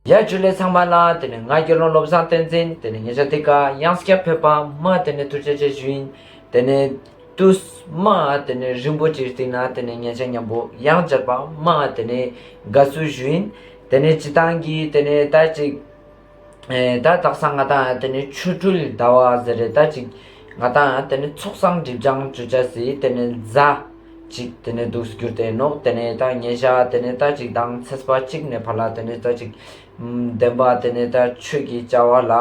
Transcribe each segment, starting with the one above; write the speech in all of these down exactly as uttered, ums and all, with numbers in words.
ཡ་ཇུ་ལེ་ཚང་མ་ལ། ཏེ་ནེ་ང་དགེ་སློང་བློ་བཟང་བསྟན་འཛིན། ཏེ་ནེ་ཉེ་ཞ་ཏེ་ཀ་ཡང་སྐྱར་ཕེབས་པ་མ་ཏེ་ནེ་ཐུགས་རྗེ་ཆེ་ཞུ་ཡིན། ཏེ་ནེ་དུས་མ་ཏེ་ནེ་རིང་པོ་ཅིག་སྟིང་ནེ་ཏེ་ནེ་ཉེ་ཞ་ཉམ་པོ་ཡང་མཇལ་བ་མ་ཏེ་ནེ་དགའ་བསུ་ཞུ་ཡིན། ཏེ་ནེ་སྤྱིར་བཏང་གི་ཏེ་ནེ་ད་ཅིག་ཨེ་ད་དག་ས་ང་ཏང་ཏེ་ནེ་ཆོ་འཕྲུལ་ཟླ་བ་ཟེར་རེ་ད་ཅིག་ང་ཏང་ཏེ་ནེ་ཚོགས་བསགས་སྒྲིབ་སྦྱང་ཅོ་ཅེས་སི་ཏེ་ནེ་ཟླ་ཅིག་ཏེ་ནེ་འདུག་གྱུར་ཏེ་ནོག། ཏེ་ནེ་ད་ཉེ་ཞ་ཏེ་ནེ་ད་ཅིག་དང་ཚེས་པ་གཅིག་ནེ་ཕར་ལ་ཏེ་ནེ་ད་ཅིག་ཨམ་བདེན་པ་ཏེ་ནེ་ད་ཆོས་ཀྱི་བྱ་བ་ལ་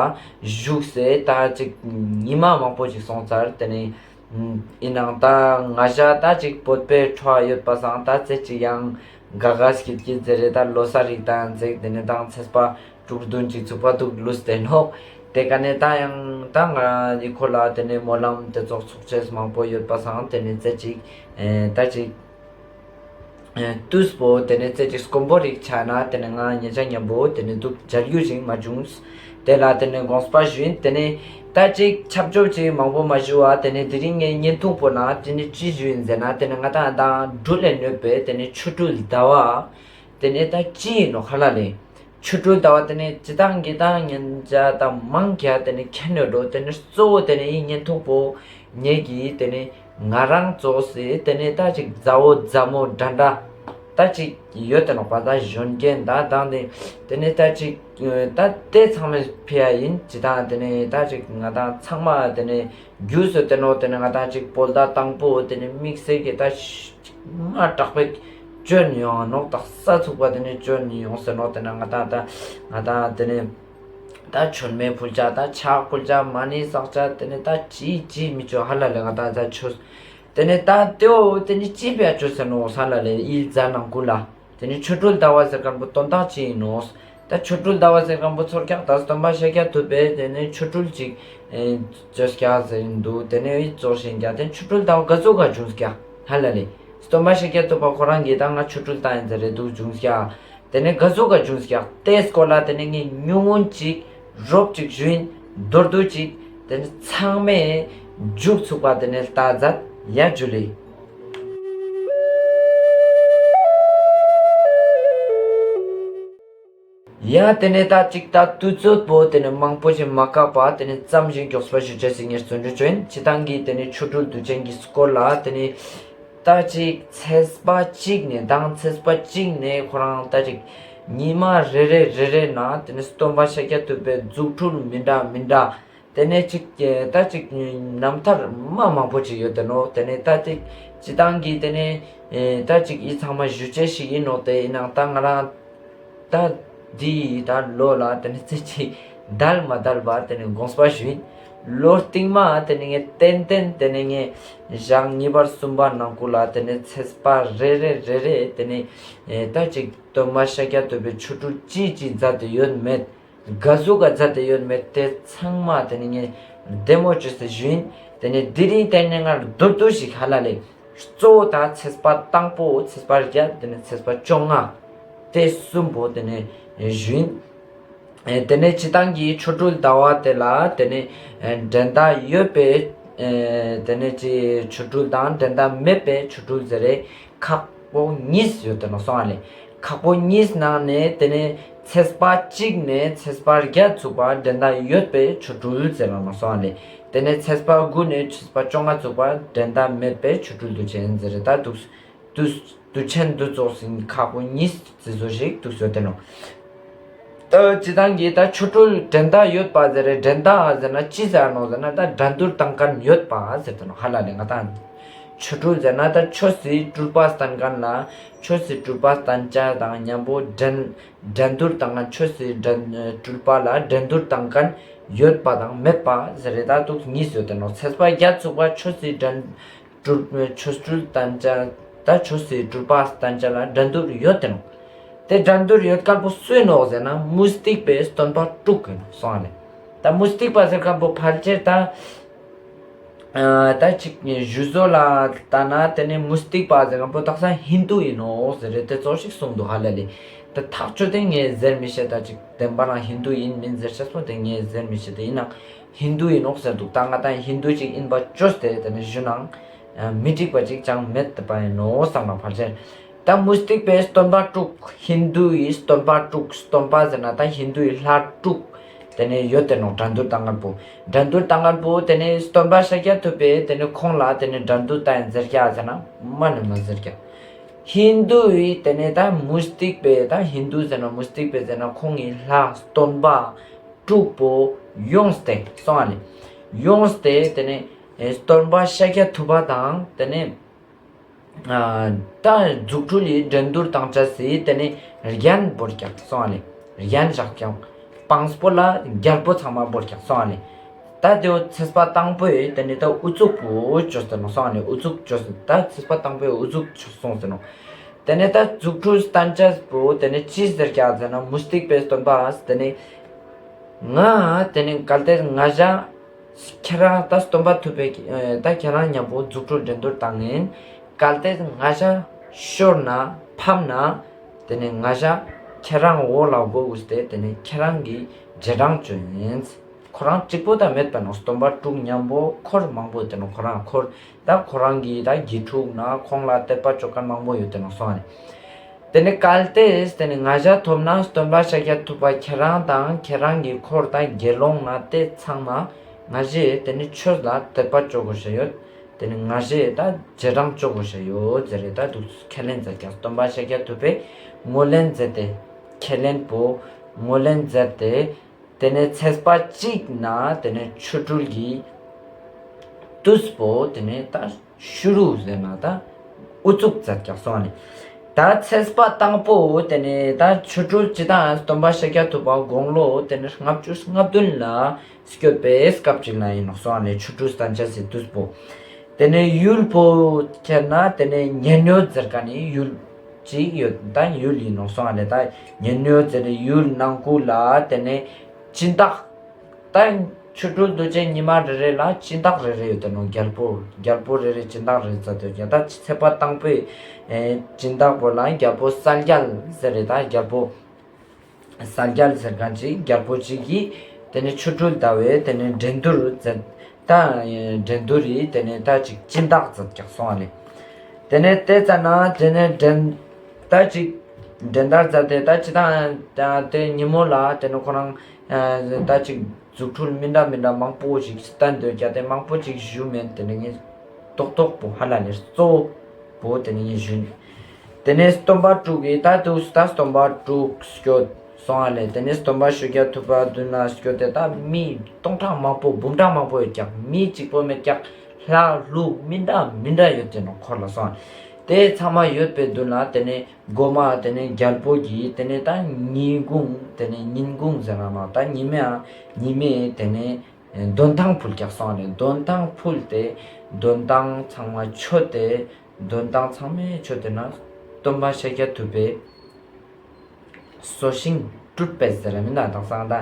ཞུགས་སེ་ད་ཅིག་ཉི་མ་མང་པོ་ཞིག་སོང་ཚར། ཏེ་ནེ་ཨམ་ཨིན་ནའང་ད་ང་ཞ་ད་ཅིག་བོད་པའི་ཕྲོ་ཡོད་པ་སང་ད་ཙེ་ཅིག་ཡང་དགའ་དགའ་སྐྱིད་སྐྱིད་ཟེར་རེ་ད་ལོ་གསར་རིག་དང་ཟེར་ཏེ་ནེ་དང་ཚེས་པ་དྲུག་བདུན་ཅིག་ཚུགས་པ་འདུག་ལུས་ཏེ་ནོག། ཏེ་ཀ་ནེ་ད་ཡང་ད་ང་འི་ཁོ་ལ་ཏེ་ནེ་སྨོན་ལམ་ཏེ་ཙོགས་ཚོགས་ཅེས་མང་པོ་ཡོད་པ་སང་ཏེ་ནེ་ཙེ་ཅིག་ཨེ་ད་ཅིག་ཨེ་དུས་པོ་ཏེ་ནེ་ཙེ་ཅིག་དཀོན་པོ་རིག་ཆ་ན་ཏེ་ནེ་ང་ཉེ་ཞ་ཉམ་པོ་ཏེ་ནེ་འདུག་མཇལ་རྒྱུ་ཞིག་མ་བྱུང་། ཏེ་ལ་ཏེ་ནེ་དགོངས་པ་ཞུ་ཡིན། ཏེ་ནེ་ད་ཅིག་ཆབ་ཆོབ་ཅིག་མང་པོ་མ་ཞུ་བ་ཏེ་ནེ་དེ་རིང་ངའི་བརྙན་ཐུང་པོ་ན་ཏེ་ནེ་ཅི་ཞུ་ཡིན་ཟེར་ན་ཏེ་ནེ་ང་ཏང་ད་འབྲུག་ལ་ཡོད་པའི་ཏེ་ནེ་ཆོ་འཕྲུལ་ཟླ་བ་ཏེ་ནེ་ད་ཅི་ཡིན་ནོག་ཧ་ལ་ལེ། ཆོ་འཕྲུལ་ཟླ་བ་ཏེ་ནེ་སྤྱིར་བཏང་གི་ད་ཉན་ཅེས་ད་མང་ཆེ་ཏེ་ནེ་མཁྱེན་ཡོད་འགྲོ། ཏེ་ནེ་གཙོ་བོ་ཏེ་ནེ་འི་བརྙན་ཐུང་པོ་ངེ་གི་ཏེ་ནེ་ང་རང་ཙོགས་སི་ཏེ་ནེ་ད་ཅིག་མཛའ་བོ་མཛའ་མོ་འདྲ་འདྲ་ད་ཅིག་ཡོད་ཏེ་ནོག་པ། ད་གཞོན་སྐྱེས་ད་དང་ཏེ་ཏེ་ནེ་ད་ཅིག་ད་ཏེ་ཚང་མའི་ཕི་ཡ་ཡིན་ཅི་ད་ཏེ་ནེ་ད་ཅིག་ང་ཏང་ཚང་མ་ཏེ་ནེ་རྒྱུས་ཡོད་ཏེ་ནོག། ཏེ་ནེ་ང་ཏང་ཅིག་བོད་ཟླ་དང་པོ་ཏེ་ནེ་དམིགས་བསལ་གྱི་ད་མ་དྲག་པོའི་སྐྱོན་ཡོང་ནོག། དག་ས་ཚུགས་པ་ཏེ་ནེ་སྐྱོན་ཡོང་ཟེར་ནོག། ཏེ་ནེ་ང་ཏང་ད་ང་ཏང་ཏེ་ནེ་ད་མཆོད་མེ་ཕུལ་ཅེས་ད་ཕྱག་ཕུལ་ཅེས་མ་ཎི་བསགས་ཅེས་ཏེ་ནེ་ད་ཅི་ཅི་མི་ཅོ་ཧ་ལ་ལེ། ང་ཏང་ད་ཆོས་ཏེ་ནེ་ད་ཏེའོ་ཏེ་ནེ་ཅི་ཕི་ཡ་ཅོ་ཟེར་ནོག་ཧ་ལ་ལེ། འི་ཟླ་ནང་ཀུན་ལ་ཏེ་ནེ་ཆོ་འཕྲུལ་ཟླ་བ་ཟེར་མཁན་པོ་དོན་དག་ཅི་ཡིན་ནོག། ད་ཆོ་འཕྲུལ་ཟླ་བ་ཟེར་མཁན་པོ་ཚོར་ཀྱག། ད་སྟོན་པ་ཤཱཀྱ་ཐུབ་པས་ཏེ་ནེ་ཆོ་འཕྲུལ་ཅིག་ཨེ་ཅོས་ཀྱག་ཟེར་འདུག། ཏེ་ནེ་འི་ཙོགས་ཤིག་ཀྱག། ཏེ་ཆོ་འཕྲུལ་ཟླ་བ་ག་ཟུག་ག་བྱུང་ཀྱག་ཧ་ལ་ལེ། སྟོན་པ་ཤཱཀྱ་ཐུབ་པ་ཁོ་རང་གིས་ད་ང་ཆོ་འཕྲུལ་བཏང་ཡིན་ཟེར་རེ་འདུག་བྱུང་ཀྱག། ཏེ་ནེ་ག་ཟུག་ག་བྱུང་ཀྱག། ཏེའི་སྐོར་ལ་ཏེ་ནེ་ངས་ཉུང་ངུན་ཅིག་རོབ་ཅིག་ཞུ་ཡིན། མདོར་བསྡུས་ཅིག་ཏེ་ནེ་ཚང་མས་མཇུག་ཚུགས་པ་ཏེ་ནེ་ལྟ་མཛད། ཡ་ཇུ་ལེ། ཡ་ཏེ་ནེ་ད་ཅིག་ད་དུས་ཚོད་པོ་ཏེ་ནེ་མང་པོ་ཞིག་མ་བཀག་པ་ཏེ་ནེ་ཙམ་ཞིག་མགྱོགས་པ་ཞུ་ཅེས་སི་ངས་བརྩོན་འགྲུས་ཅོ་ཡིན། སྤྱིར་བཏང་གི་ཏེ་ནེ་ཆོ་འཕྲུལ་དུས་ཆེན་གྱི་སྐོར་ལ་ཏེ་ནེ་ད་ཅིག་ཚེས་པ་གཅིག་ནེ་དང་ཚེས་པ་གཅིག་ནེ་ཁོ་རང་ད་ཅིག་ཉི་མ་རེ་རེ་རེ་རེ་ན་ཏེ་ནེ་སྟོན་པ་ཤཱཀྱ་ཐུབ་པའི་རྫུ་འཕྲུལ་མི་འདྲ་མི་འདྲ་ཏེ་ནེ་ཅིག་ད་ཅིག་རྣམ་ཐར་མ་མང་པོ་ཅིག་ཡོད་ཏེ་ནོག། ཏེ་ནེ་ད་ཅིག་སྤྱིར་བཏང་གི་ཏེ་ནེ་ད་ཅིག་འི་ཚང་མ་ཞུ་ཅེས་ཤིག་ཡིན་ནོག། ཏེ་ཡིན་ནའང་ད་ང་རང་ད་འདི་ད་ལོ་ལ་ཏེ་ནེ་ཙེ་ཅིག་དལ་མ་དལ་བ་ཏེ་ནེ་དགོངས་པ་ཞུ་ཡིན། ལོ་རྟིང་མ་ཏེ་ནེ་ངས་ཏན་ཏན་ཏེ་ནེ་ངས་ཞག་གཉིས་པ་གསུམ་པ་ནང་ཀུན་ལ་ཏེ་ནེ་ཚེས་པ་རེ་རེ་རེ་རེ་ཏེ་ནེ་ད་ཅིག་སྟོན་པ་ཤཱཀྱ་ཐུབ་པའི་ཆོ་འཕྲུལ་ཅི་ཅི་མཛད་དེ་ཡོད་མེད། ག་ཟུག་ག་མཛད་དེ་ཡོད་མེད་ཏེ་ཚང་མ་ཏེ་ནེ་ངས་བདེ་མོ་ཅོས་ཏེ་ཞུ་ཡིན། ཏེ་ནེ་དེ་རིང་ཏེ་ནེ་ང་མདོར་བསྡུས་ཤིག་ཧ་ལ་ལེ། གཙོ་བོ་ད་ཚེས་པ་དང་པོ་ཚེས་པ་བརྒྱད་ཏེ་ནེ་ཚེས་པ་བཅོ་ལྔ་ཏེ་གསུམ་པོ་ཏེ་ནེ་ཞུ་ཡིན། ཨེ་ཏེ་ནེ་སྤྱིར་བཏང་གི་ཆོ་འཕྲུལ་ཟླ་བ་ཏེ་ལ་ཏེ་ནེ་ཨེ་འགྲན་ཟླ་ཡོད་པའི་ཨེ་ཏེ་ནེ་ཅི་ཆོ་འཕྲུལ་དང་འགྲན་ཟླ་མེད་པའི་ཆོ་འཕྲུལ་ཟེར་རེ་ཁག་པོ་གཉིས་ཡོད་ཏེ་ནོག་སོང་ཨ་ལེ། ཁག་པོ་གཉིས་ནང་ནེ་ཏེ་ནེ་ཚེས་པ་གཅིག་ནེ་ཚེས་པ་བརྒྱད་ཚུགས་པ་འགྲན་ཟླ་ཡོད་པའི་ཆོ་འཕྲུལ་ཟེར་ར་ནོག་སོང་ཨ་ལེ། ཏེ་ནེ་ཚེས་པ་དགུ་ནེ་ཚེས་པ་བཅོ་ལྔ་ཚུགས་པ་འགྲན་ཟླ་མེད་པའི་ཆོ་འཕྲུལ་དུས་ཆེན་ཟེར་རེ་ད་འདུག། དུས་དུས་ཆེན་འདུ་ཚོགས་སིན་ཁག་པོ་གཉིས་ཙི་ཟོ་ཞིག་དུག་ཟོ་ཏེ་ནོག། ད་སྤྱིར་བཏང་གི་ད་ཆོ་འཕྲུལ་འགྲན་ཟླ་ཡོད་པ་ཟེར་རེ། འགྲན་ཟླ་ཟེར་ན་ཅི་ཟེར་ནོག་ཟེར་ན་ད་འགྲན་བསྡུར་བཏང་མཁན་ཡོད་པ་ཟེར་ཏེ་ནོག་ཧ་ལ་ལེ། ང་ད་ཆོ་འཕྲུལ་ཟེར་ན་ད་ཆོས་སི་སྤྲུལ་པ་སྟན་མཁན་ལ་ཆོས་སི་སྤྲུལ་པ་སྟན་ཅེས་དང་མཉམ་པོ་འགྲན་འགྲན་བསྡུར་བཏང་མཁན་ཆོས་སི་འགྲན་སྤྲུལ་པ་ལ་འགྲན་བསྡུར་བཏང་མཁན་ཡོད་པ་དང་མེད་པ་ཟེར་རེ་ད་དུག་གཉིས་ཡོད་ཏེ་ནོག། ཚེས་པ་བརྒྱད་ཚུགས་པ་ཆོས་སི་འགྲན་སྤྲུལ་ཆོ་འཕྲུལ་སྟན་ཅེས་ད་ཆོས་སི་སྤྲུལ་པ་སྟན་ཅེས་ལ་འགྲན་བསྡུར་ཡོད་ཏེ་ནོག། ཏེ་འགྲན་བསྡུར་ཡོད་མཁན་པོ་སུ་ཨིན་ནོག་ཟེར་ན་མུ་སྟེགས་པའི་སྟོན་པ་དྲུག་ཨིན་ནོག་སོང་ཨ་ལེ། ད་མུ་སྟེགས་པ་ཟེར་མཁན་པོ་ཕལ་ཆེར་ད་ཨ་ད་ཅིག་ཞུ་བཟོ་ལ་ལྟ་ན་ཏེ་ནེ་མུ་སྟེགས་པ་ཟེར་མཁན་པོ་དག་ས་ཧིན་དུ་ཨིན་ནོག་ཟེར་རེ་ཏེ་ཙོགས་ཤིག་གསུངས་དུག་ཧ་ལ་ལེ། ད་ཐག་ཆོད་དེ་ངས་ཟེར་མི་ཤེས། ད་ཅིག་བདེན་པ་རང་ཧིན་དུ་ཨིན་མིན་ཟེར་ཤེས་པོ་ཏེ་ངས་ཟེར་མི་ཤེས། ཏེ་ཨིན་ནའང་ཧིན་དུ་ཨིན་ནོག་ཟེར་དུག། ད་ང་ད་ཧིན་དུ་ཅིག་ཨིན་པ་བཅོས་ཏེ་ཏེ་ནེ་ཞུ་ནའང་མི་འགྲིག་པ་ཅིག་ཅང་མེད་པ་ཨིན་ནོག་བསམ་ན་ཕལ་ཆེར། ད་མུ་སྟེགས་པའི་སྟོན་པ་དྲུག། ཧིན་དུའི་སྟོན་པ་དྲུག། སྟོན་པ་ཟེར་ན་ད་ཧིན་དུའི་ལྷ་དྲུག་དེ་ནས་ཡོད་དེ་ནོག། འགྲན་བསྡུར་བཏང་མཁན་པོ། འགྲན་བསྡུར་བཏང་མཁན་པོ་དེ་ནས་སྟོན་པ་ཤཱཀྱ་ཐུབ་པས་དེ་ནས་ཁོང་ལ་དེ་ནས་འགྲན་བསྡུར་བཏང་ཡིན་ཟེར་ཀྱག་ཟེར་ན་མ་ནི་མ་ཟེར་ཀྱག། ཧིན་དུའི་དེ་ནས་ད་མུ་སྟེགས་པའི་ད་ཧིན་དུ་ཟེར་ན་མུ་སྟེགས་པའི་ཟེར་ན་ཁོང་གི་ལྷ་སྟོན་པ་དྲུག་པོ་ཡོངས་ཏེ་སོང་བ་ལེ། ཡོངས་ཏེ་དེ་ནས་སྟོན་པ་ཤཱཀྱ་ཐུབ་པ་དང་དེ་ནས་ཨ་ད་རྫུ་འཕྲུལ་ལི་འགྲན་བསྡུར་བཏང་ཅེས་སི་དེ་ནས་རྒྱན་བོར་ཀྱག་སོང་བ་ལེ། རྒྱན་བཞག་ཀྱག། དཔང་པོ་ལ་རྒྱལ་པོ་ཚང་མ་བོར་ཀྱག་སོང་བ་ལེ། ད་དེའོ་ཚེས་པ་དང་པོའི་དེ་ནས་ད་དབུ་ཚུགས་པོ་བཅོས་ཏེ་ནོག་སོང་བ་ལེ། དབུ་ཚུགས་བཅོས་ད་ཚེས་པ་དང་པོའི་དབུ་ཚུགས་བཅོས་སོང་ཟེར་ནོག། དེ་ནས་ད་རྫུ་འཕྲུལ་སྟན་ཅེས་པོ་དེ་ནས་ཅི་ཟེར་ཀྱག་ཟེར་ན་མུ་སྟེགས་པའི་སྟོན་པ་དེ་ནས་ང་དེ་ནས་གལ་ཏེ་ང་ཞ་ཁྱེད་རང་ད་སྟོན་པ་ཐུབ་པའི་ཨེ་ད་ཁྱེད་རང་མཉམ་པོ་རྫུ་འཕྲུལ་འགྲན་བསྡུར་བཏང་ངིན། གལ་ཏེ་ང་ཞ་ཤོར་ན་ཕམ་ན་དེ་ནས་ང་ཞ་ཁྱེད་རང་འོག་ལ་མགོ་བོས་ཏེ་དེ་ནས་ཁྱེད་རང་གི་རྗེས་འབྲང་བཅོ་ཡིན། ཁོ་རང་གཅིག་པོ་ད་མེད་པ་ནོག། སྟོན་པ་དྲུག་མཉམ་པོ་འཁོར་མང་པོ་ཡོད་དེ་ནོག། ཁོ་རང་འཁོར་ད་ཁོ་རང་གི་ད་དགེ་ཕྲུག་ན་ཁོང་ལ་དད་པ་བཅོ་མཁན་མང་པོ་ཡོད་དེ་ནོག་སོང་བ་ལེ། དེ་ནས་གལ་ཏེ་དེ་ནས་ང་ཞ་ཐོབ་ན་སྟོན་པ་ཤཱཀྱ་ཐུབ་པ་ཁྱེད་རང་དང་ཁྱེད་རང་གི་འཁོར་དང་དགེ་སློང་ན་དེ་ཚང་མ་ང་ཞས་དེ་ནས་ཆོས་ལ་དད་པ་བཅོ་དགོས་ཤེས་ཡོད། དེ་ནས་ང་ཞས་ད་རྗེས་འབྲང་བཅོ་དགོས་ཤེས་ཡོད་ཟེར་རེ་ད་འདུག་ཁས་ལེན་མཛད་ཀྱག། སྟོན་པ་ཤཱཀྱ་ཐུབ་པས་ངོས་ལེན་མཛད་དེ་ཁས་ལེན་པོ་ངོས་ལེན་མཛད་དེ། དེ་ནས་ཚེས་པ་གཅིག་ན་དེ་ནས་ཆོ་འཕྲུལ་གྱི་དུས་པོ་དེ་ནས་ད་ཤུ་རུ་ཟེར་ན་ད་དབུ་ཚུགས་མཛད་ཀྱག་སོང་བ་ལེ། ད་ཚེས་པ་དང་པོ་དེ་ནས་ད་ཆོ་འཕྲུལ་སྤྱི་དང་སྟོན་པ་ཤཱཀྱ་ཐུབ་པ་དགུང་ལོ་དེ་ནས་ལྔ་བཅུ་ང་བདུན་ལ་སྐྱོད་པའི་སྐབས་ཅིག་ན་ཡིན་ནོག་སོང་བ་ལེ། ཆོ་འཕྲུལ་སྟན་ཅེས་སི་དུས་པོ། དེ་ནས་ཡུལ་པོ་ཁྱེར་ན་དེ་ནས་མཉན་ཡོད་ཟེར་མཁན་ནི་ཡུལ་ཅིག་ཡོད། ད་ཡུལ་ཡིན་ནོག་སོང་བ་ལེ། ད་མཉན་ཡོད་ཟེར་ནི་ཡུལ་ནང་ཁུལ་ལ་དེ་ནས་སྦྱིན་བདག་ད་ཆོ་འཕྲུལ་འདུ་བྱེད་ཉི་མ་རེ་རེ་ལ་སྦྱིན་བདག་རེ་རེ་ཡོད་དེ་ནོག། རྒྱལ་པོ་རྒྱལ་པོ་རེ་རེ་སྦྱིན་བདག་རེ་མཛད་དེ་ཡོད་ཀྱག། ད་ཚེས་པ་དང་པོའི་ཨེ་སྦྱིན་བདག་པོ་ལ་རྒྱལ་པོ་གསལ་རྒྱལ་ཟེར་རེ་ད་རྒྱལ་པོ་གསལ་རྒྱལ་ཟེར་མཁན་ཅིག་རྒྱལ་པོ་ཅིག་གིས་དེ་ནས་ཆོ་འཕྲུལ་ཟླ་བའི་དེ་ནས་འགྲན་བསྡུར་མཛད། ད་འགྲན་བསྡུར་རི་དེ་ནས་ད་ཅིག་སྦྱིན་བདག་མཛད་ཀྱག་སོང་བ་ལེ། དེ་ནས་དེ་ཙ་ན་དེ་ནས་འགྲན་ད་ཅིག་འགྲན་བསྡུར་མཛད་དེ་ད་ཅི་ད་ད་དེ་ཉིན་མོ་ལ་དེ་ནས་ཁོ་རང་ད་ཅིག་རྫུ་འཕྲུལ་མི་འདྲ་མི་འདྲ་མང་པོ་ཞིག་སྟན་འདོད་ཀྱག། དེ་མང་པོ་ཅིག་ཞུ་མེད། དེ་ནས་ངས་ཏོག་ཏོག་པོ་ཧ་ལ་ལེ་གཙོ་བོ་དེ་ནས་ངས་ཞུ། དེ་ནས་སྟོན་པ་དྲུག་གི་ད་དུས་ད་སྟོན་པ་དྲུག་སྐྱོད་སོང་བ་ལེ། དེ་ནས་སྟོན་པ་ཤཱཀྱ་ཐུབ་པ་མདུན་ལ་སྐྱོད་དེ་ད་མི་སྟོང་ཕྲག་མང་པོ་འབུམ་ཕྲག་མང་པོ་ཡོད་ཀྱག། མི་གཅིག་པོ་མེད་ཀྱག། ལྷ་ཀླུ་མི་འདྲ་མི་འདྲ་ཡོད་དེ་ནོག་འཁོར་ལ་སོང་བ་ལེ། དེ་ཚང་མ་ཡོད་པའི་མདུན་ལ་དེ་ནས་མགོ་མ་དེ་ནས་རྒྱལ་པོ་གིས་དེ་ནས་ད་ཉིན་གུང་དེ་ནས་ཉིན་གུང་ཟེར་ན་མ་ད་ཉི་མའི་ཉི་མའི་དེ་ནས་འདོན་ཐང་ཕུལ་ཀྱག་སོང་བ་ལེ། འདོན་ཐང་ཕུལ་ཏེ་འདོན་ཐང་ཚང་མ་མཆོད་དེ་འདོན་ཐང་ཚང་མས་མཆོད་དེ་ན་སྟོན་པ་ཤཱཀྱ་ཐུབ་པས་སོ་ཤིང་སྤྲུལ་པས་ཟེར་མི་ན་དག་སང་ད་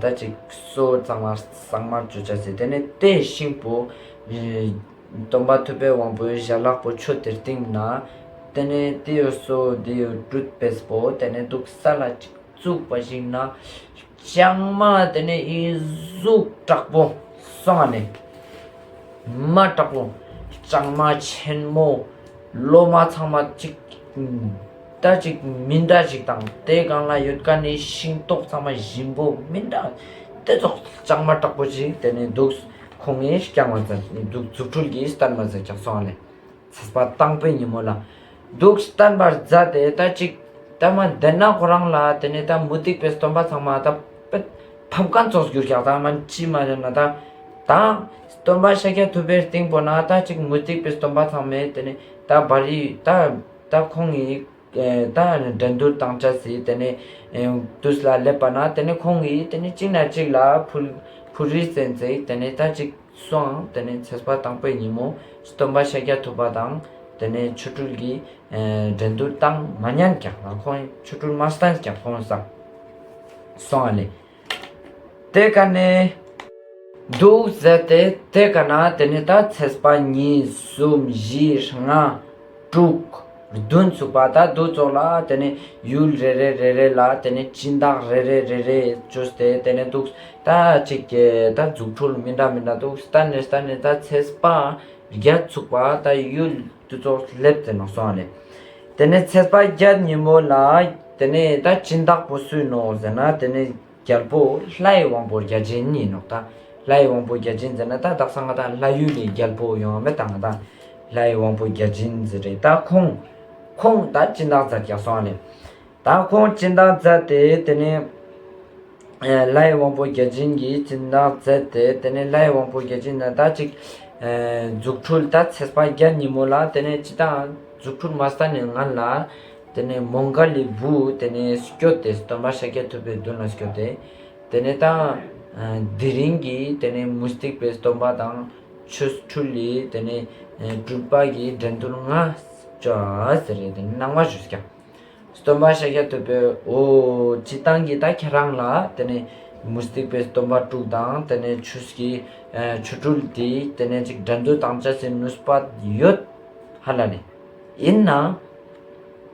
ད་ཅིག་སོ་གཙང་མ་གཙང་མ་བཅོ་ཅེས་ཟེར། དེ་ནས་དེ་ཤིང་པོ་སྟོན་པ་ཐུབ་པའི་དབང་པོའི་ཞལ་ལག་པོ་མཆོད་དེ་སྟིང་ན་དེ་ནས་དེ་ཡོད་སོ་དེ་ཡོད་སྤྲུལ་པས་པོ་དེ་ནས་འདུག་ས་ལ་ཅིག་བཙུགས་པ་ཞིག་ན་ལྕང་མ་དེ་ནས་ཨི་ཟུག་དྲག་པོ་སོང་བ་ནས་མ་དྲག་པོ་ལྕང་མ་ཆེན་མོ་ལོ་མ་ཚང་མ་ཅིག་ད་ཅིག་མི་འདྲ་ཞིག་དང་དེ་སྒང་ལ་ཡོད་མཁན་ནི་ཤིང་ཏོག་ཚང་མ་ཞིམ་པོ་མི་འདྲ་དེ་ཙོགས་ལྕང་མ་དྲག་པོ་ཞིག་དེ་ནས་འདུག་ཁོང་ངས་བསྐྱངས་པ་མཛད། འདུག་རྫུ་འཕྲུལ་གྱིས་བསྟན་པ་མཛད་ཀྱག་སོང་བ་ལེ། ཚེས་པ་དང་པོའི་ཉིན་མོ་ལ་འདུག་བསྟན་པར་མཛད་དེ་ད་ཅིག་ད་མ་དེ་ན་ཁོ་རང་ལ་དེ་ནས་ད་མུ་སྟེགས་པའི་སྟོན་པ་ཚང་མ་ད་ཕམ་མཁན་ཙོགས་གྱུར་ཀྱག། ད་མ་ཅི་མ་ཡོད་ན་ད་ད་སྟོན་པ་ཤཱཀྱ་ཐུབ་པའི་སྟིང་པོ་ན་ད་ཅིག་མུ་སྟེགས་པའི་སྟོན་པ་ཚང་མས་དེ་ནས་ད་བ་རི་ད་ད་ཁོང་གི་ད་འགྲན་བསྡུར་བཏང་ཅེས་སི་དེ་ནས་དུས་ལ་སླེབས་པ་ན་དེ་ནས་ཁོང་གིས་དེ་ནས་གཅིག་ན་གཅིག་ལ་ཕུལ་ཕུལ་རིས་ཙེན་ཙེ་དེ་ནས་ད་ཅིག་སོང་། དེ་ནས་ཚེས་པ་དང་པོའི་ཉིན་མོ་སྟོན་པ་ཤཱཀྱ་ཐུབ་པ་དང་དེ་ནས་ཆོ་འཕྲུལ་གྱི་འགྲན་བསྡུར་བཏང་མ་ཉན་ཀྱག་ལ། ཁོང་ཆོ་འཕྲུལ་མ་བསྟན་ཀྱག་ཁོང་ས་སོང་བ་ལེ། དེ་ཀ་ནས་འདུག་ཟེར་ཏེ་དེ་ཀ་ན་དེ་ནས་ད་ཚེས་པ་གཉིས་གསུམ་བཞི་ལྔ་དྲུག་བདུན་ཚུགས་པ་ད་འདུག་ཙོགས་ལ་དེ་ནས་ཡུལ་རེ་རེ་རེ་རེ་ལ་དེ་ནས་སྦྱིན་བདག་རེ་རེ་རེ་རེ་བཅོས་ཏེ་དེ་ནས་འདུག་ད་ཅིག་གི་ད་རྫུ་འཕྲུལ་མི་འདྲ་མི་འདྲ་འདུག་བསྟན་ནས་བསྟན་ནས་ད་ཚེས་པ་བརྒྱད་ཚུགས་པ་ད་ཡུལ་དུ་ཙོགས་སླེབས་ཏེ་ནོག་སོང་བ་ལེ། དེ་ནས་ཚེས་པ་བརྒྱད་ཉིན་མོ་ལ་དེ་ནས་ད་སྦྱིན་བདག་པོ་སུ་ཡིན་ནོག་ཟེར་ན་དེ་ནས་རྒྱལ་པོ་ལྷའི་དབང་པོ་བརྒྱ་བྱིན་ཡིན་ནོག་ད་ལྷའི་དབང་པོ་བརྒྱ་བྱིན་ཟེར་ན་ད་དག་ས་ང་ད་ལྷ་ཡུལ་ལི་རྒྱལ་པོ་ཡོང་བ་མེད་ད་ང་ད་ལྷའི་དབང་པོ་བརྒྱ་བྱིན་ཟེར་རེད། ད་ཁོང་ཁོང་ད་སྦྱིན་བདག་མཛད་ཀྱག་སོང་བ་ལེ། ད་ཁོང་སྦྱིན་བདག་མཛད་དེ་དེ་ནས་ལྷའི་དབང་པོ་བརྒྱ་བྱིན་གྱིས་སྦྱིན་བདག་མཛད་དེ་དེ་ནས་ལྷའི་དབང་པོ་བརྒྱ་བྱིན་ན་ད་ཅིག་རྫུ་འཕྲུལ་ད་ཚེས་པ་བརྒྱད་ཉིན་མོ་ལ་དེ་ནས་ཅི་ད་རྫུ་འཕྲུལ་མ་སྟན་ནས་སྔན་ལ་དེ་ནས་མོའུ་འགལ་ལི་བུ་དེ་ནས་སྐྱོད་དེ་སྟོན་པ་ཤཱཀྱ་ཐུབ་པའི་མདུན་ལ་སྐྱོད་དེ་དེ་ནས་ད་དེ་རིང་གི་དེ་ནས་མུ་སྟེགས་པའི་སྟོན་པ་དང་ཆོ་འཕྲུལ་ལི་དེ་ནས་སྤྲུལ་པ་གི་འགྲན་བསྡུར་ང་ཅོ་ཟེར་རེད་དེ་ནས་གནང་བ་ཞུས་ཀྱག་སྟོན་པ་ཤཱཀྱ་ཐུབ་པས་འོ་སྤྱིར་བཏང་གི་ད་ཁྱེད་རང་ལ་དེ་ནས་མུ་སྟེགས་པའི་སྟོན་པ་དྲུག་དང་དེ་ནས་ཆོས་ཀྱི་ཆོ་འཕྲུལ་དེ་དེ་ནས་ཅིག་འགྲན་བསྡུར་བཏང་ཅེས་སི་ནུས་པ་ཡོད་ཧ་ལ་ནི། ཡིན་ནའང་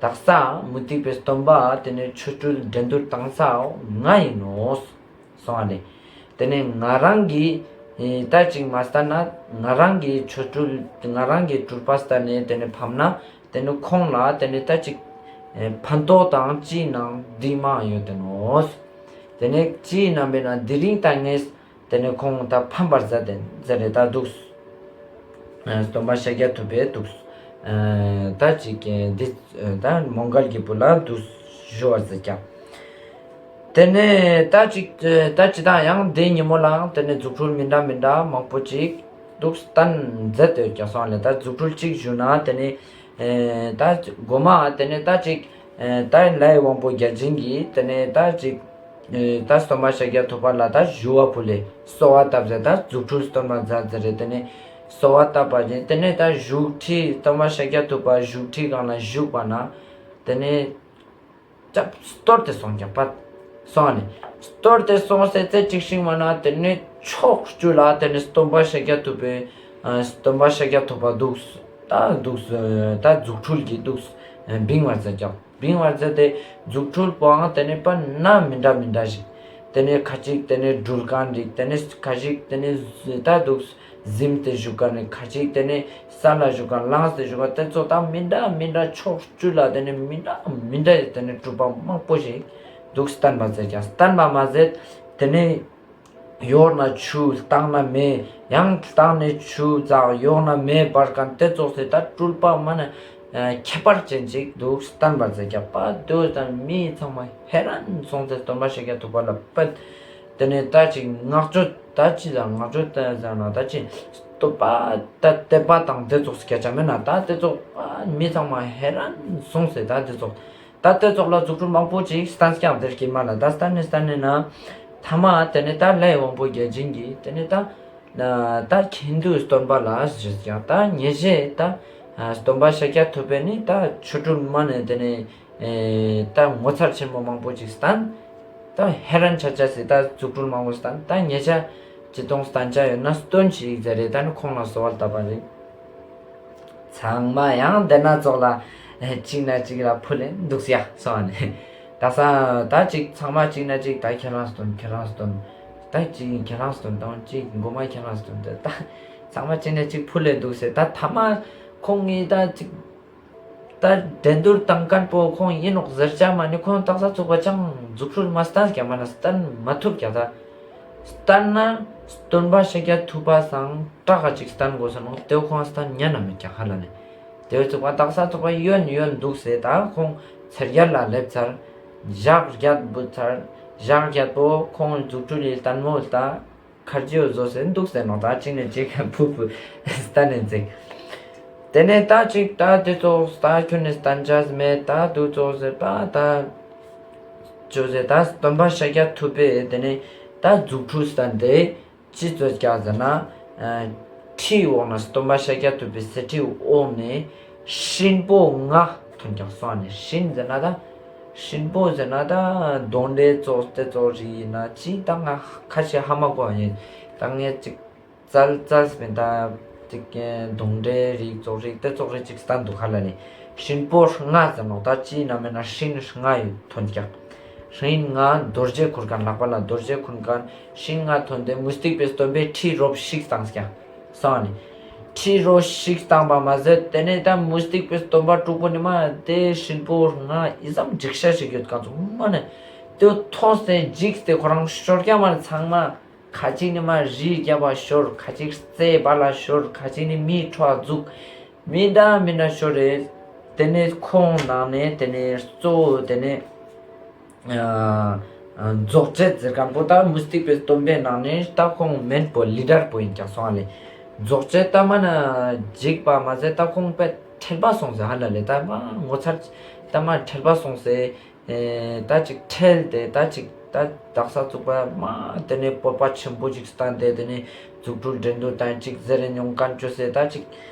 དག་ས་མུ་སྟེགས་པའི་སྟོན་པ་དེ་ནས་ཆོ་འཕྲུལ་འགྲན་བསྡུར་བཏང་ས་ང་ཡིན་ནོག་སོང་བ་ལེ། དེ་ནས་ང་རང་གི་ད་ཅིག་མ་ལྟ་ན་ང་རང་གི་ཆོ་འཕྲུལ་ང་རང་གི་སྤྲུལ་པ་ལྟ་ནས་དེ་ནས་ཕམ་ན་དེ་ནས་ཁོང་ལ་དེ་ནས་ད་ཅིག་ཕན་ཐོགས་དང་ཅིའི་ནང་འདི་མང་ཡོད་དེ་ནོག་དེ་ནས་ཅིའི་ནང་བས་ན་དེ་རིང་ད་ངས་དེ་ནས་ཁོང་ད་ཕམ་པར་མཛད་དེ་ཟེར་རེ་ད་འདུག་སྟོན་པ་ཤཱཀྱ་ཐུབ་པས་འདུག་ད་ཅིག་འདི་ད་མོའུ་འགལ་གྱི་བུ་ལ་འདུག་ཞུ་བར་མཛད་ཀྱག་དེ་ནས་ད་ཅིག་ད་ཅི་ད་ཡང་དེ་ཉིན་མོ་ལའང་དེ་ནས་རྫུ་འཕྲུལ་མི་འདྲ་མི་འདྲ་མང་པོ་ཅིག་འདུག་སྟན་མཛད་དེ་ཀྱག་སོང་ལེ། ད་རྫུ་འཕྲུལ་ཅིག་ཞུ་ན་དེ་ནས་ད་གོ་མ་དེ་ནས་ད་ཅིག་ད་ལྷའི་དབང་པོ་བརྒྱ་བྱིན་གྱིས་དེ་ནས་ད་ཅིག་ད་སྟོན་པ་ཤཱཀྱ་ཐུབ་པ་ལ་ད་ཞུ་བ་ཕུལ་ལེ་གསོལ་བ་བཏབ་ཟེར་ད་རྫུ་འཕྲུལ་སྟོན་པ་མཛད་ཟེར་རེ་དེ་ནས་གསོལ་བ་བཏབ་པ་ཅིག་དེ་ནས་ད་བཞུགས་ཁྲི་སྟོན་པ་ཤཱཀྱ་ཐུབ་པ་བཞུགས་ཁྲི་སྒང་ལ་བཞུགས་པ་ན་དེ་ནས་ཅབ་སྟོར་ཏེ་སོང་ཀྱག་པ། སོང་ནས་སྟོར་ཏེ་སོང་སེ་ཚེ་གཅིག་ཤིང་མ་ན་དེ་ནས་ཕྱོགས་བཅུ་ལ་དེ་ནས་སྟོན་པ་ཤཱཀྱ་ཐུབ་པའི་སྟོན་པ་ཤཱཀྱ་ཐུབ་པ་འདུག་ད་འདུག་ད་རྫུ་འཕྲུལ་གྱིས་འདུག་བིང་བར་མཛད་ཀྱག་བིང་བར་མཛད་དེ་རྫུ་འཕྲུལ་པོའང་དེ་ནས་པ་ན་མི་འདྲ་མི་འདྲ་ཞིག་དེ་ནས་ཁ་ཅིག་དེ་ནས་སྦྲུལ་གང་རིགས་དེ་ནས་ཁ་ཅིག་དེ་ནས་ད་འདུག་གཟིམས་ཏེ་བཞུགས་ཀ་ནས་ཁ་ཅིག་དེ་ནས་ས་ལ་བཞུགས་ཀ་ལངས་ཏེ་བཞུགས་ཀ་དེ་ཚོ་ད་མི་འདྲ་མི་འདྲ་ཕྱོགས་བཅུ་ལ་དེ་ནས་མི་འདྲ་མི་འདྲ་དེ་ནས་སྤྲུལ་པ་མང་པོ་ཞིག་འདུག་བསྟན་པ་མཛད་ཀྱང་བསྟན་པ་མ་ཟད་དེ་ནས་ཡོག་ན་ཆུ་བཏང་ན་མེ་ཡང་བཏང་ནས་ཆུ་འཛག་ཡོག་ན་མེ་འབར་མཁན་དེ་ཚོགས་སེ་ད་སྤྲུལ་པ་མ་ན་ཁྱད་པར་ཅན་ཅིག་འདུག་བསྟན་པ་མཛད་ཀྱང་པ་དེ་ད་མི་ཚང་མ་ཧེ་རན་སོང་སྟེ་སྟོན་པ་ཤཱཀྱ་ཐུབ་པ་ལ་པད། དེ་ནས་ད་ཅིག་བསྔགས་བརྗོད་ད་ཅི་ལ་བསྔགས་བརྗོད་ད་ཟེར་ན་ད་ཅི་སྟོན་པ་ད་དད་པ་དང་དེ་ཙོགས་སྐད་ཆ་མེད་ན་ད་དེ་ཙོགས་མི་ཚང་མ་ཧེ་རན་སོང་སེ་ད་དེ་ཙོགས་ད་དེ་ཙོགས་ལ་རྫུ་འཕྲུལ་མང་པོ་ཅིག་བསྟན་ཀྱང་དེར་སྐྱེས་མ་ལ་ད་བསྟན་ནས་བསྟན་ནས་ན་ཐ་མ་དེ་ནས་ད་ལྷའི་དབང་པོ་བརྒྱ་བྱིན་གྱིས་དེ་ནས་ད་ད་ཁྱེད་འདུས་སྟོན་པ་ལ་ཞུས་ཀྱང་ད་ཉེ་ཞེས་ད་སྟོན་པ་ཤཱཀྱ་ཐུབ་པས་ནི་ད་ཆོ་འཕྲུལ་མ་ནས་དེ་ནས། ཨེ་ད་ངོ་མཚར་ཆེན་པོ་མང་པོ་ཅིག་བསྟན། ད་ཧེ་རན་ཆ་ཆ་སི་ད་རྫུ་འཕྲུལ་མང་པོ་བསྟན། ད་ཉེ་ཆ་ཅི་གཏོང་བསྟན་ཆ་ཡོད་ན་སྟོན་ཅིག་ཟེར་རེ་ད་ནི་ཁོང་ལ་གསོལ་བ་བཏབ་པ་རེད། ཚང་མ་ཡང་དེ་ན་ཙོགས་ལ་ཨེ་གཅིག་ན་གཅིག་ལ་ཕུལ་ལེ་འདུག་ཡ་སོང་ནས། ད་ས་ད་ཅིག་ཚང་མ་གཅིག་ན་གཅིག་ད་ཁྱེད་རང་སྟོན་ཁྱེད་རང་སྟོན། ད་ཅིག་ཁྱེད་རང་སྟོན་དང་ཅིག་མགོ་མ་ཁྱེད་རང་སྟོན་ད་ད་ཚང་མ་གཅིག་ན་གཅིག་ཕུལ་ལེ་འདུག་ཟེར། ད་ཐ་མ་ཁོང་གིས་ད་ཅིག་ད་འགྲན་བསྡུར་བཏང་མཁན་པོ་ཁོང་ཡིན་ནོག་ཟེར་ཆ་མ་ནི་ཁོང་དག་ས་ཚུགས་པ་ཅང་རྫུ་འཕྲུལ་མ་བསྟན་ཀྱང་མ་ན་བསྟན་མ་ཐུབ་ཀྱང་ད་བསྟན་ན་སྟོན་པ་ཤཱཀྱ་ཐུབ་པ་སང་དྲག་ག་ཅིག་བསྟན་དགོས་ས་ནོག་དེ་ཁོང་བསྟན་ཉན་ན་མེད་ཀྱང་ཧ་ལ་ནི་དེ་ཚུགས་པ་དག་ས་ཚུགས་པ་ཡོན་ཡོན་འདུག་ཟེར། ད་ཁོང་ཚེས་བརྒྱད་ལ་སླེབས་ཚར། ཞག་བརྒྱད་བུད་ཚར། ཞག་བརྒྱད་པོ་ཁོང་རྫུ་འཕྲུལ་ལི་ལྟད་མོ་ལྟ། ཁར་ཇི་འོ་བཟོ་སེ་འདུག་ཟེར་ནོག་ད་གཅིག་ནས་གཅིག་ཕུ་ཕུ་བསྟན་ནས་འཛེགས། དེ་ནས་ད་ཅིག་ད་དེ་ཙོགས་ད་ཁྱོད་ནས་བསྟན་ཆ་མེད་ད་དུ་ཙོགས་ཟེར་པ་ད་ཅོ་ཟེར། ད་སྟོན་པ་ཤཱཀྱ་ཐུབ་པས་དེ་ནས་ད་རྫུ་འཕྲུལ་བསྟན་ཏེ་ཅི་ཙོགས་ཀྱག་ཟེར་ན། ཁྲིའི་འོག་ན་སྟོན་པ་ཤཱཀྱ་ཐུབ་པའི་གསེར་ཁྲིའི་འོག་ནས་སྲིན་པོ་ལྔ་ཐོན་ཀྱག་སོང་ནས། སྲིན་ཟེར་ན་ད་སྲིན་པོ་ཟེར་ན་ད་གདོན་འདྲེ་ཙོགས་དེ་ཙོགས་རིགས་ཡིན་ན་ཅི་ད་ང་ཁ་ཤས་ཧ་མ་གོ་ཡིན། ད་ངས་ཅིག་བཙལ་བཙལ་སྤེན་ད་ཅིག་གདོན་འདྲེ་རིགས་ཙོགས་རིགས་དེ་ཙོགས་རིགས་ཅིག་བསྟན་འདུག་ཧ་ལ་ནི། སྲིན་པོ་ལྔ་ཟེར་ནོག་ད་ཅི་ན་མེད་ན་སྲིན་ལྔ་ཡོད་ཐོན་ཀྱག་སྲིན་ལྔ་རྡོ་རྗེ་ཁུར་མཁན་ལག་པ་ལ་རྡོ་རྗེ་ཁུར་མཁན་སྲིན་ལྔ་ཐོན་ཏེ་མུ་སྟེགས་པའི་སྟོན་པའི་ཁྲི་རོབ་ཞིག་བཏང་ཀྱག་སོང་ནི། ཁྲི་རོ་ཞིག་བཏང་པ་མ་ཟད་དེ་ནས་ད་མུ་སྟེགས་པའི་སྟོན་པ་དྲུག་པོ་ནི་མ་དེ་ཧྲིལ་པོ་ལྔ་ཨི་ཙམ་འཇིགས་ཤ་ཞིག་ཡོད་ཁན་ཚོ་མ་ནི་དེ་མཐོང་སྟེ་འཇིགས་ཏེ་ཁོ་རང་ཤོར་ཀྱག་མ་ནི་ཚང་མ། ཁ་ཅིག་ནི་མ་རི་རྒྱབ་པ་ཤོར། ཁ་ཅིག་རྩེ་བར་ལ་ཤོར། ཁ་ཅིག་ནི་མིའི་ཁྲོད་འཛུལ། མི་འདྲ་མི་འདྲ་ཤོར་རེ། དེ་ནས་ཁོང་ནང་ནས་དེ་ནས་གཙོ་བོ་དེ་ནས་ཨ་ཨ་རྫོགས་བྱེད་ཟེར་ཁན་པོ་ད་མུ་སྟེགས་པའི་སྟོན་པའི་ནང་ནས་ད་ཁོང་མེན་པོ་ལི་ཌར་པོ་ཡིན་ཀྱག་སོང་ཨ་ལེ། རྫོགས་བྱེད་ད་མ་ན་འཇིགས་པ་མ་ཟད་ད་ཁོང་པའི་ཁྲེལ་པ་སོང་ཟེར་ཧ་ལ་ལེ། ད་མ་ངོ་མཚར་ད་མ་ཁྲེལ་པ་སོང་ཟེར། ཨེ་ད་ཅིག་ཁྲེལ་ཏེ་ད་ཅིག་ད་དག་ས་ཚུགས་པ་མ་དེ་ནས་སྤོབས་པ་ཆེན་པོ་ཅིག་སྟན་ཏེ་དེ་ནས་རྫུ་འཕྲུལ་འགྲན་བསྡུར་དང་ཅིག་ཟེར་རེ་མྱོང་ཁན་བཅོས་སེ་ད་ཅིག་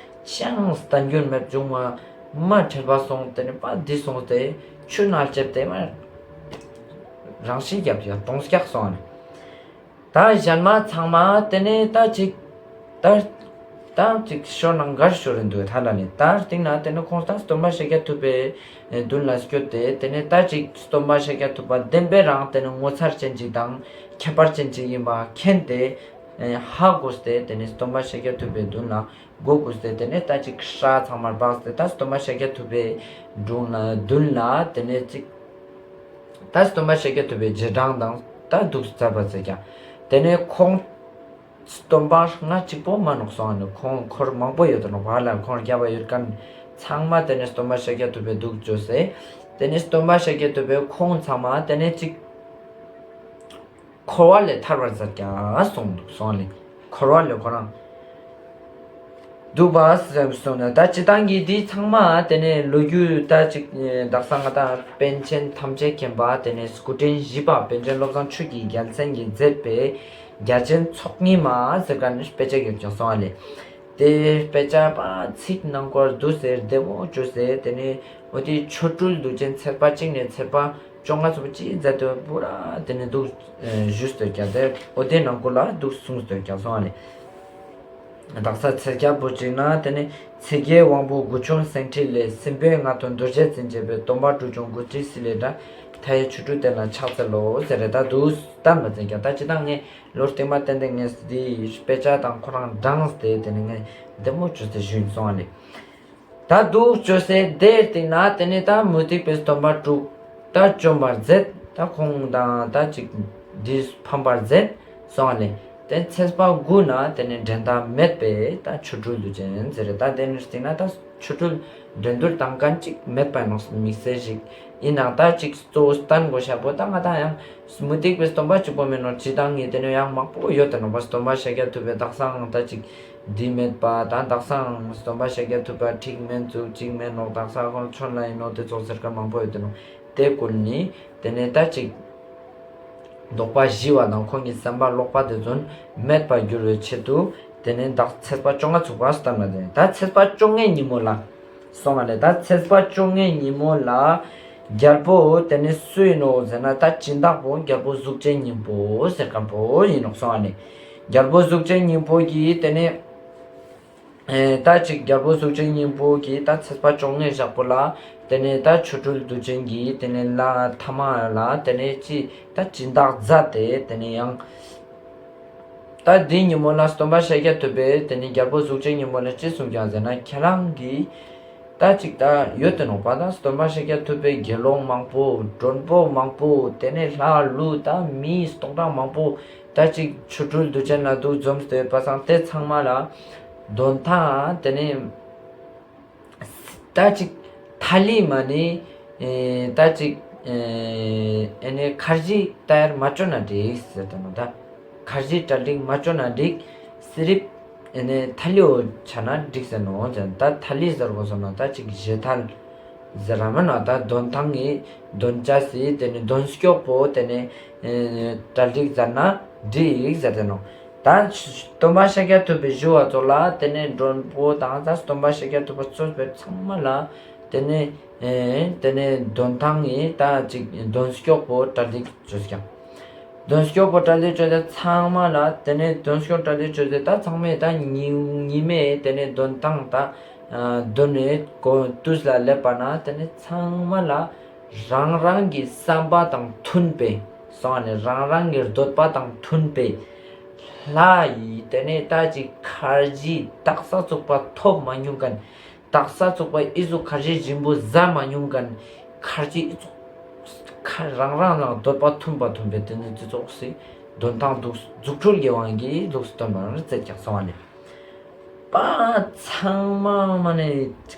ཅང་སྟན་རྒྱུ་མེད་བྱུང་བ་མ་ཁྲེལ་པ་སོང་། དེ་ནས་པ་འདི་སོང་སྟེ་ཆུ་ནང་ལྕེབས་ཏེ་མ་རང་ཤི་རྒྱབ་ཡ་གྲོངས་ཀྱག་སོང་ནས། ད་གཞན་མ་ཚང་མ་དེ་ནས་ད་ཅིག་ད་ད་ཅིག་ཤོར་ན་འགར་ཤོར་རིན་འདུག་ཐ་ལ་ནས་ད་སྟིང་ན་དེ་ནས་ཁོང་ད་སྟོན་པ་ཤཱཀྱ་ཐུབ་པའི་མདུན་ལ་སྐྱོད་དེ་དེ་ནས་ད་ཅིག་སྟོན་པ་ཤཱཀྱ་ཐུབ་པ་བདེན་པའི་རང་དེ་ནས་ངོ་མཚར་ཅན་ཅིག་དང་ཁྱད་པར་ཅན་ཅིག་ཡིན་པ་མཁྱེན་ཏེ་ཧ་གོ་སྟེ་དེ་ནས་སྟོན་པ་ཤཱཀྱ་ཐུབ་པའི་མདུན་ལ་མགོ་གུས་ཏེ་དེ་ནས་ད་ཅིག་སྐྲ་ཚང་མ་སྦགས་ཏེ་ད་སྟོན་པ་ཤཱཀྱ་ཐུབ་པའི་དྲུང་ལ་མདུན་ལ་དེ་ནས་ཅིག་ད་སྟོན་པ་ཤཱཀྱ་ཐུབ་པའི་རྗེས་འབྲང་དང་ད་འདུག་མཛད་པ་མཛད་ཀྱག། དེ་ནས་ཁོང་སྟོན་པ་ལྔ་གཅིག་པོ་མ་ནོག་སོང་ནས་ཁོང་འཁོར་མང་པོ་ཡོད་དོ་ནོག་བ་ལ་ཁོང་རྒྱབ་པ་ཡོད་ཁན་ཚང་མ་དེ་ནས་སྟོན་པ་ཤཱཀྱ་ཐུབ་པའི་འདུག་བཅོས་སེ་དེ་ནས་སྟོན་པ་ཤཱཀྱ་ཐུབ་པའི་ཁོང་ཚང་མ་དེ་ནས་ཅིག་འཁོར་བ་ལས་ཐར་བར་མཛད་ཀྱག་སོང་འདུག་སོང་ལེ། འཁོར་བ་ལས་ཁོ་རང་འདུག་པ་སེམས་སོང་ན་ད་སྤྱི་བཏང་གི་འདི་ཚང་མ་དེ་ནས་ལོ་རྒྱུས་ད་ཅིག་དག་ས་ང་ད་པཎ་ཆེན་ཐམས་ཅད་མཁྱེན་པ་དེ་ནས་སྐུ་ཕྲེང་བཞི་པ་པཎ་ཆེན་བློ་བཟང་ཆོས་ཀྱི་རྒྱལ་མཚན་གྱིས་མཛད་པའི་རྒྱ་ཆེན་ཚོགས་གཉིས་མ་ཟེར་ཁན་ནི་དཔེ་ཆ་ཡོད་ཀྱག་སོང་ལེ། དེ་དཔེ་ཆ་པ་ཚིག་ནང་སྐོར་འདུག་ཟེར་བདེ་མོ་བཅོས་ཟེར་དེ་ནས་འོ་དེ་ཆོ་འཕྲུལ་དུས་ཆེན་ཚེས་པ་གཅིག་ནས་ཚེས་པ་བཅོ་ལྔ་ཚུགས་པ་ཅི་མཛད་དོ་པུ་ར་དེ་ནས་འདུག་ཞུས་ཏེ་ཀྱག་དེ་འོ་དེ་ནང་ཁུལ་ལ་འདུག་གསུངས་ཏེ་ཀྱག་སོང་ཨ་ལེ། དག་ས་ཚེས་བརྒྱད་པོ་ཅིག་ན་དེ་ནས་ཚིག་གི་དབང་པོ་དགུ་ཆུང་སེང་ཁྲི་ལས། སྲིན་པོའི་ངག་ཏུ་འདུ་བྱེད་འཛིན་བྱེད་པའི། སྟོན་པ་དྲུག་འབྱུང་དགུ་ཁྲི་སྲིད་ལས་འདྲ། མཐའ་ཡས་ཆོ་འཕྲུལ་བསྟན་ལ་ཕྱག་འཚལ་ལོ་ཟེར་རེ་ད་འདུག་བསྟན་པ་མཛད་ཀྱག་ད་སྤྱི་བཏང་ངས་ལོ་རྟིང་མ་བསྟན་ཏེ་ངས་འདི་དཔེ་ཆ་དང་ཁོ་རང་འབྲངས་ཏེ་དེ་ནས་ངས་བདེ་མོ་བཅོས་ཏེ་ཞུས་སོང་ཨ་ལེ། ད་འདུག་བཅོས་སེ་དེར་སྟིང་ན་དེ་ནས་ད་མུ་སྟེགས་པའི་སྟོན་པ་དྲུག་ད་བཅོམ་པར་མཛད། ད་ཁོང་དང་ད་ཅིག་འདི་ཕམ་པར་མཛད་སོང་ཨ་ལེ། དེ་ཚེས་པ་དགུ་ན་དེ་ནས་འགྲན་ཟླ་མེད་པའི་ད་ཆོ་འཕྲུལ་དུས་ཆེན་ཟེར་རེ་ད་དེ་ནས་སྟིང་ན་ད་ཆོ་འཕྲུལ་འགྲན་བསྡུར་དང་ཁན་ཅིག་མེད་པ་ནོག་དམིགས་བསལ་ཞིག་ཡིན་ནའང་ད་ཅིག་གཙོ་བོ་བསྟན་དགོས་ཤེས་པོ་ད་ང་ད་ཡང་མུ་སྟེགས་པའི་སྟོན་པ་གཅིག་པོ་མེན་ནོག་སྤྱི་བཏང་ངས་དེ་ནས་ཡང་མང་པོ་ཡོད་དེ་ནོག་པ། སྟོན་པ་ཤཱཀྱ་ཐུབ་པའི་དག་སའང་ད་ཅིག་འདི་མེད་པ་དང་དག་སའང་སྟོན་པ་ཤཱཀྱ་ཐུབ་པ་ཁྲིག་མེན་ཚུགས་ཅིག་མེན་ནོག་དག་ས་ཁོང་ཆོན་ལ་ཡིན་ནོག་དེ་ཙོགས་ཟེར་ཁན་མང་པོ་ཡོད་དེ་ནོག། དེ་ཀུན་ནི་དེ་ནས་ད་ཅིག་དོགས་པ་ཞི་བ་དང་ཁོང་གི་བསམ་པ་ལོག་པ་དེ་ཚོ་མེད་པར་འགྱུར་བའི་ཆེད་དུ་དེ་ནས་དག་ཚེས་པ་བཅོ་ལྔ་ཚུགས་པ་བསྟན་པ་དེ་ནས་ད་ཚེས་པ་བཅོ་ལྔའི་ཉིན་མོ་ལ་སོང་བ་ལས་ད་ཚེས་པ་བཅོ་ལྔའི་ཉིན་མོ་ལ་རྒྱལ་པོ་དེ་ནས་སུ་ཡིན་ནོག་ཟེར་ན་ད་སྦྱིན་བདག་པོ་རྒྱལ་པོ་གཟུགས་ཅན་སྙིང་པོ་ཟེར་ཁན་པོ་ཡིན་ནོག་སོང་བ་ལས། རྒྱལ་པོ་གཟུགས་ཅན་སྙིང་པོ་གིས་དེ་ནས་ཨེ་ད་ཅིག་རྒྱལ་པོ་གཟུགས་ཅན་སྙིང་པོ་གིས་ད་ཚེས་པ་བཅོ་ལྔའི་ཞག་པོ་ལ་དེ་ནས་ད་ཆོ་འཕྲུལ་དུས་ཆེན་གྱི་དེ་ནས་ལ་ཐ་མ་ལ་དེ་ནས་ཅི་ད་སྦྱིན་བདག་མཛད་དེ་དེ་ནས་ཡང་ད་འདི་ཉིན་མོ་ལ་སྟོན་པ་ཤཱཀྱ་ཐུབ་པས་དེ་ནས་རྒྱལ་པོ་གཟུགས་ཅན་སྙིང་པོ་ལ་ཅི་གསུངས་ཀྱག་ཟེར་ན་ཁྱེད་རང་གིས་ད་ཅིག་ད་ཡོད་དེ་ནོག་པ། ད་སྟོན་པ་ཤཱཀྱ་ཐུབ་པའི་དགེ་སློང་མང་པོ་མགྲོན་པོ་མང་པོ་དེ་ནས་ལྷ་ཀླུ་ད་མི་སྟོང་ཕྲག་མང་པོ་ད་ཅིག་ཆོ་འཕྲུལ་དུས་ཆེན་ལ་འདུག་འཛོམས་ཏེ་ཡོད་པ་སང་དེ་ཚང་མ་ལ་དོན་ཐང་དེ་ནས་ད་ཅིག་ཐ་ལི་མ་ནི་ཨེ་ད་ཅིག་ཨེ་ཨེ་ནས་ཁར་ཇི་ཏ་ཡར་མ་བཅོ་ན་འགྲིག་ཟེར་དེ་ནོག། ད་ཁར་ཇི་གྲ་སྒྲིག་མ་བཅོ་ན་འགྲིག། སི་རིབ་ཨེ་ནས་ཐ་ལི་བོ་ཆ་ན་འགྲིག་ཟེར་ནོག་ཟེར། ད་ཐ་ལི་ཟེར་གོ་སོང་ན་ད་ཅིག་བཞེས་ཐལ་ཟེར་ར་མ་ན་ད་དོན་ཐང་གི་དོན་ཅ་སི་དེ་ནས་དོན་སྐྱོགས་པོ་དེ་ནས་ཨེ་གྲ་སྒྲིག་མཛད་ན་འགྲིག་ཟེར་དེ་ནོག། ད་སྟོན་པ་ཤཱཀྱ་ཐུབ་པའི་ཞུ་བ་ཚོ་ལ་དེ་ནས་མགྲོན་པོ་དང་ད་སྟོན་པ་ཤཱཀྱ་ཐུབ་པ་གཙོས་པའི་ཚང་མ་ལ་དེ་ནས་ཨེ་དེ་ནས་དོན་ཐང་གི་ད་ཅིག་དོན་སྐྱོགས་པོ་གྲ་སྒྲིག་བཅོས་ཀྱག། དོན་སྐྱོགས་པོ་གྲ་སྒྲིག་བཅོས་ཏེ་ཚང་མ་ལ་དེ་ནས་དོན་སྐྱོགས་གྲ་སྒྲིག་བཅོས་ཏེ་ད་ཚང་མས་ད་ཉི་ཉི་མའི་དེ་ནས་དོན་ཐང་ད་ཨ་དོན་ནས་གོ་དུས་ལ་སླེབས་པ་ན་དེ་ནས་ཚང་མ་ལ་རང་རང་གི་བསམ་པ་དང་མཐུན་པའི་སོང་བ་ནས་རང་རང་གི་འདོད་པ་དང་མཐུན་པའི་ ལྷ་ཡི་དེ་ནས་ད་ཅིག་ཁར་ཇི་དག་ས་ཚུག་པ་ཐོབ་མ་མྱོང་མཁན། དག་ས་ཚུག་པ་ཨི་ཟུག་ཁར་ཇི་ཞིམ་པོ་ཟ་མ་མྱོང་མཁན། ཁར་ཇི་ཨི་ཟུག་ཁ་རང་རང་ལ་འདོད་པ་མཐུན་པ་མཐུན་པའི་དེ་ནས་ཙི་ཙོགས་སི་དོན་དང་འདུག་རྫུ་འཕྲུལ་གྱི་དབང་གིས་ལུགས་སུ་སྟོན་པ་རང་རྩེ་རྒྱག་སོང་བ་ནས། པ་ཚང་མ་མ་ནས་